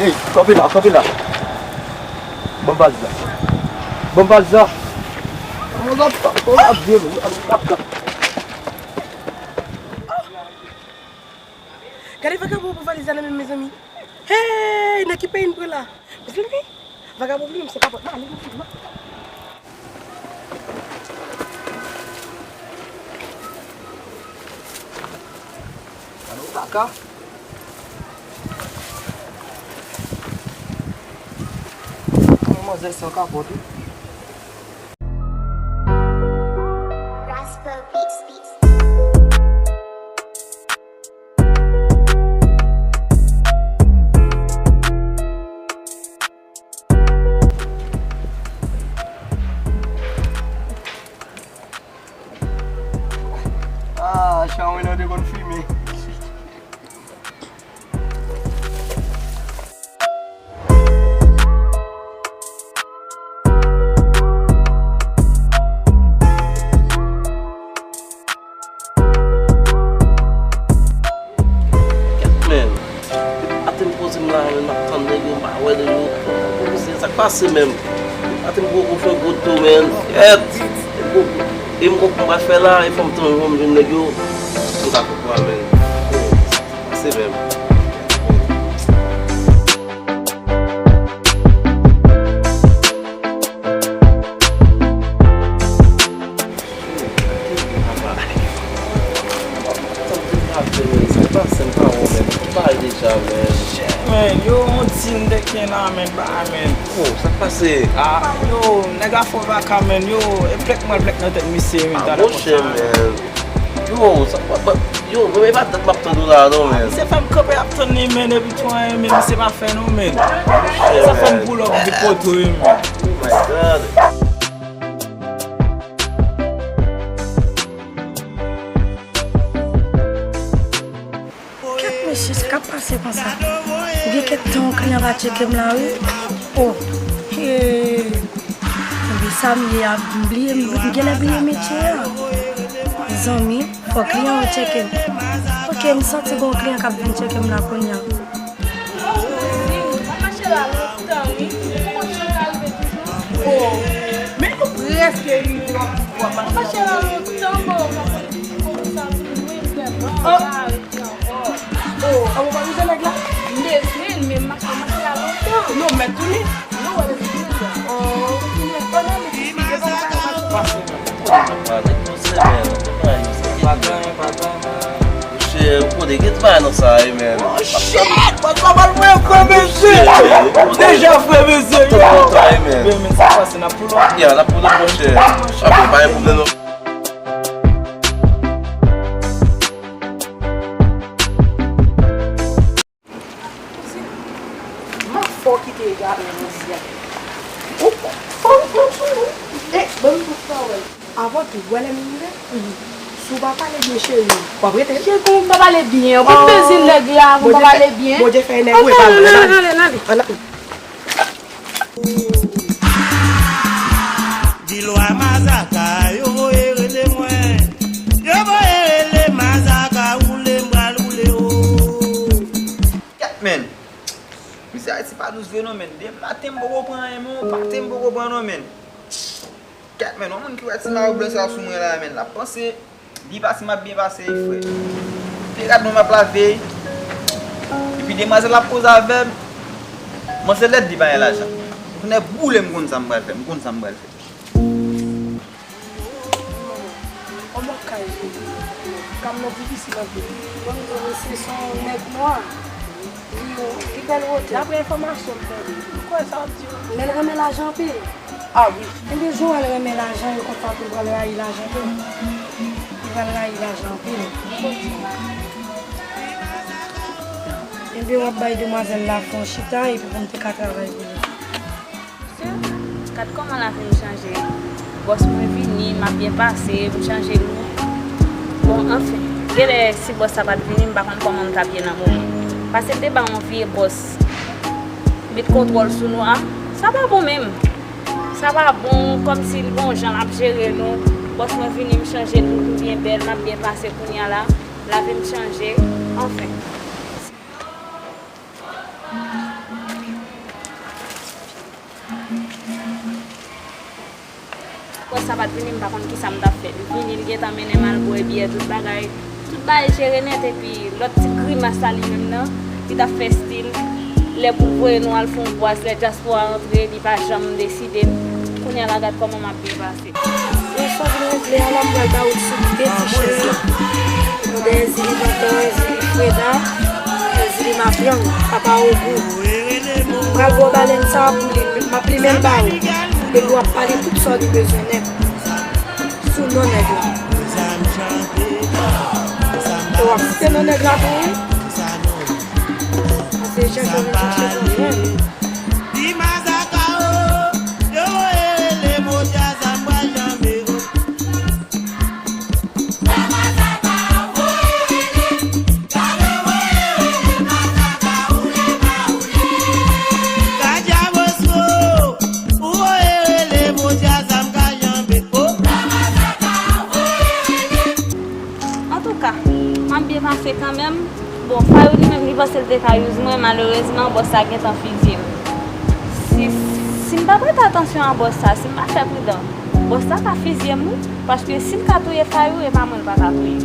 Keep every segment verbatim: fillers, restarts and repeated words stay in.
Ey, kanpe la, kanpe la. Ban m valiz la. Ban m valiz la. An, l ap, an, l ap vye, an, l ap, l ap. Gade vakabon pran valiz la nan men m, mezanmi. Hey, nan ki peyi n pran la? Mezanmi, vakabon vle m se kapòt la, ale, ale, ale. Alo, kaka. Manzè san kapòt wi. Ah, Sharon nan te konn fimen. Kèt, men. Depi maten m poze m la, men m ap tann nèg yo, m pa wè nèg yo. Poze, sa k pase menm? Depi maten m poko fè gwo do, men. Kèt. E m gon kou m pral fè la, e fò m tann, fò m jwenn nèg yo. M ta fè kwa, men. Sa k pase menm? Men, yo, on deal m te gen la, men, ba, men. Oh, sa k pase? Ah, yo, nèg afè vaka, men, yo, e plèk mwen, plèk nan tèt misye, men, ah, talè monchè, konsa, men. Yo, sa, pa, pa, yo, men, e pa dat m ap tann ou la, non, men. Misye fè m kanpe ap tann li, men, epi tou, men, misye pa fè, non, men. Monchè, sa fè m men. Pull up de poto, wi, men. Oh my God. Kèt mesye, sa k ap pase konsa? Gen kèk tan yon kliyan pa tcheke m la, wi. Oh, hey. Ebyen, sa m ye a, m bliye, m genlè bliye metye a. Zanmi, fò kliyan yo tcheke m. Ok, m santi gen yon kliyan k ap vin tcheke m la kounye a. Oh, wi, m ap mache la lontan, wi. Ou konn jan l ka rive toujou? Oh, men nou prèske rive, w ap, w ap mache la. M ap mache la lontan, bon, w ap konn sa tou, wi, m fè bon, m pa rete ankò. Oh, a ou pa bezwen nèg la? M bezwen l, men m mache, m mache la lontan. Non, mèt tounen. Non, wè, bezwen tounen. Oh, tounen. Pandan li ki pase, pase. Pase. Pa gen, pa gen, pa gen. Monchè, ou konnen gen ti bagay nan sa, wi, men. Oh, shit! Papa l mwen, frè, mesye! Deja, frè, mesye, yo! Men, men, sa pase, n ap pull up? Ya, n ap pull up, monchè. Ok, pa gen pwoblèm, non. Mwen fò kite egare nan zye a. Ou fò ou pran sou ou. E, ban m tout pawòl. Avan tou, wè lè m rive. Si w pa pale byen, cheri, w ap rete. Cheri, kòman m pa pale byen? Ou pa bezwen nèg la, pou m pa pale byen. Bondye fè nèg ou e pa mwen. Ann ale, ann ale. Vilwa Mazaka, yo voye rele mwen. Yo voye rele Mazaka, woule m pral woule, o. Kèt, men. Misye Ayiti pa dous vre non, men. Depi maten m poko pran anyen, men. Maten m poko pran non, men. Kèt, men. Yon moun ki wè ti mayo blan sa sou mwen la, men. L ap panse. Byen pase, m ap byen pase, wi, frè. Te gad mwen, m ap lave. Epi demwazèl ap koze avè m. Mwen se lèd li pa gen lajan. Ou konnen boule m konn sa m pral fè, m konn sa m pral fè. Kòman kay ou? Kay mwen difisil anpil. Bon, se yon nèg nwa. Li, li bèl wotè. Daprè enfòmasyon m tande, ou kwè sa w ap di yo? Men l renmen lajan anpil. A wi. Ebyen, jan w wè l renmen lajan, yon kout pa pou l pral rayi lajan tou. Li pral rayi lajan anpil. Ebyen, w ap bay demwazèl la fè yon chita epi pou m te ka travay pou li. Gad kòman lavi m chanje. Bòs mwen vini, m ap byen pase, m chanje look. Bon, anfen, genlè si bòs sa pa t vini, m pa konn kòman m t ap ye nan moman. Pase m te ba yon vye bòs met kontwòl sou nou a, sa pa bon menm. Sa pa bon, kòmsi l gon jan l ap jere nou. Bòs mwen vini, m chanje look, m byen bèl, m ap byen pase kounye a la. Lavi m chanje, anfen. Sa pa t vini, m pa konn kisa m t ap fè. Li vini, li gentan mennen m al bwè byè, tout bagay. Tout bagay jere nèt, epi lòt ti grimas la li menm nan, li t ap fè stil. Lè pou l voye nou al fè yon bwaz, lè dyaspora antre, li pa janm deside. Kounye a la, gad kòman m ap byen pase. Lè sa vin regle a la, m pral ba ou sou de ti chèz la. Nou dèyè Zili Pantan, Zili Freda, Zili Mafyang, Papa Ogou. M pral ba w balèn sa a pou li, m ap limen l ba ou. Epi w ap pale tout sa w gen bezwen nèt sou non nèg la. E w ap site non nèg la tou, wi. Pase chèche w vin chache pou jwenn. Antouka, m ap byen pase kanmenm. Bon, Fayou li menm, li panse l te ka use mwen, malerezman, bòs la gentan fizye m. Si, si m pa prete atansyon a bòs sa, si m pa fè pridan, bòs la ka fizye m, wi, paske si l ka touye Fayou, e pa mwen l pa ka touye.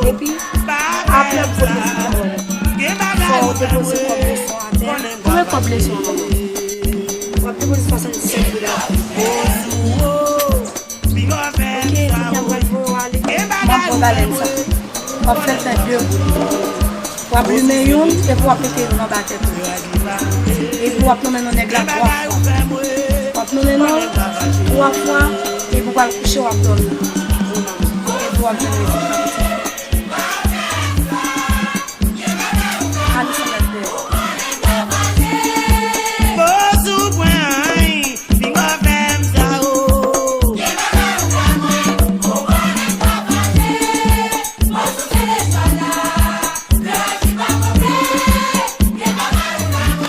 Epi, apre, m pote sou kòb. Fò w depoze kòb leson atè. Konbyen kòb leson an? W ap depoze swasannsenk dola. Ok, kounye a m pral voye w ale. M ap ba w balèn sa. W ap fè l fè de bout. W ap limen youn, epi w ap mete youn anba tèt ou. Epi w ap nonmen non nèg la twa fwa. W ap nonmen non twa fwa, epi w pral kouche, w ap dòmi. Epi w ap jwenn rezilta.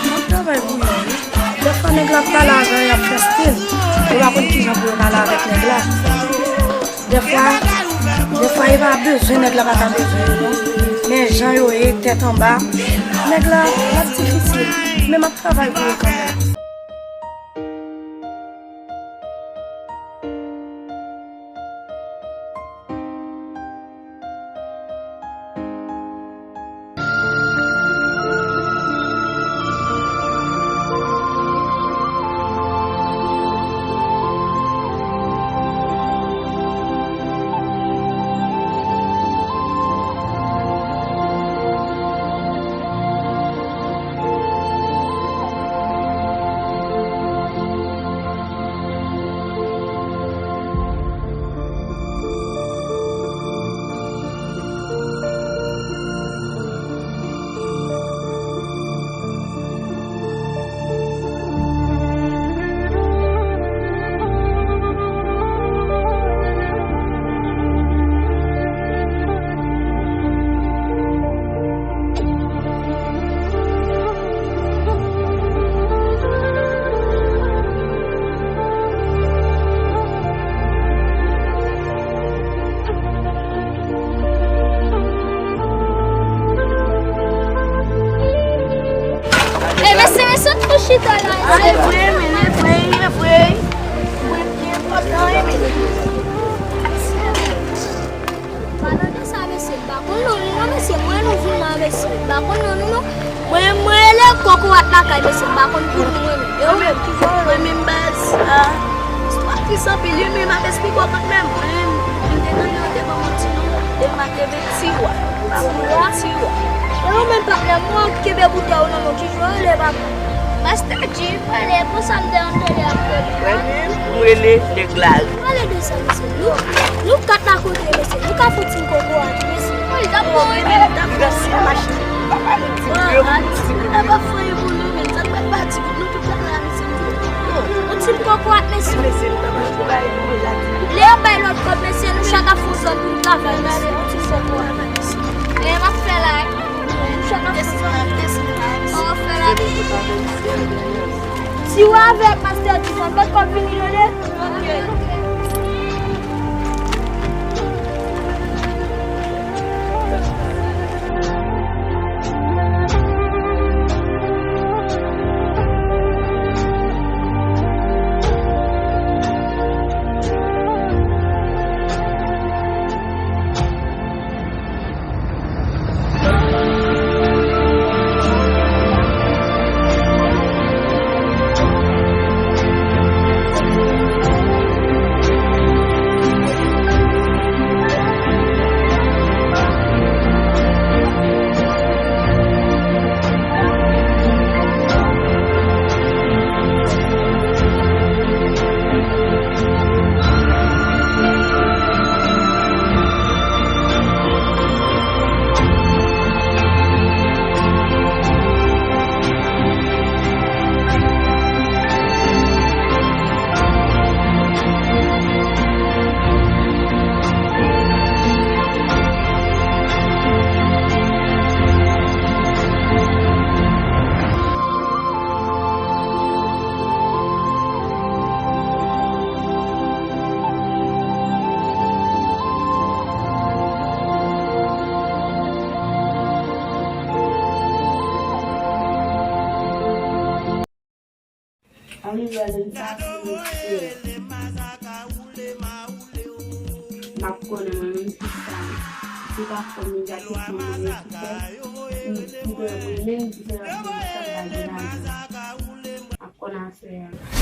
M ap travay pou yo, wi. Dèfwa nèg la ap pale avè w, y ap fè stil. Yo pa konn kijan pou yo pale avèk nèg la. Dèfwa, dèfwa, e pa bezwen, nèg la pa ka bezwen yo, non. Men jan yo ye, tèt anba, nèg la, l ap difisil. Men m ap travay pou yo kanmenm. E mesye, mesye, tou chita la. Ale vre, men e vre, e vre. Mwen byen kontan, e men. Pa tande sa, mesye, m pa konn non nou non, mesye. Mwen nou vin la, mesye. M pa konn non nou non. Mwen, mwen rele kokorat lakay, mesye. M pa konn pou nou mwen menm. E ou menm? Mwen menm baz. Ah. Istwa tris anpil, wi, men m ap esplike w kanmenm. Mwen menm, m te nan yon, te ban manti non. E m ap leve tiwa. M ap leve tiwa. E ou menm, patnè, mwen kenbe boutèy ou nan men w, kijan w rele, papa? Master G, pale, pou sa m te antre apre li. Mwen menm, m rele Nèg Lari. Pale de sa, mesye. Nou, nou kat la kote, mesye. Nou ka fout yon koko a, mesye. Wi, li t ap mouri, men li t ap mouri. Machin. Ti kòb, ti kòb. Aba fè yon boule, men sa pa ti kòb, nou tout la la, mesye, nou tout la. Yon ti kòb pou ap, mesye. Mesye, nou ta pral travay, nou la. Lè yo bay lòt kòb, mesye, nou chak ap fè yon zòn pou nou travay, mesye. Yon ti kòb pou ap, mesye. E m ap fè la, wi. Nou chak ap fè yon zòn. Sa w ap fè la? Si w avèk Master Difon, mèt kòb vini rele. Ok. Ann wè menm sa se yon ti. M ap konnen mwen menm ki sa. Se pa fanmi gate fanmi mwen ki fè. M, m konnen mwen menm ki fè m ap di sa pa gen lajan. M ap konnen afè a.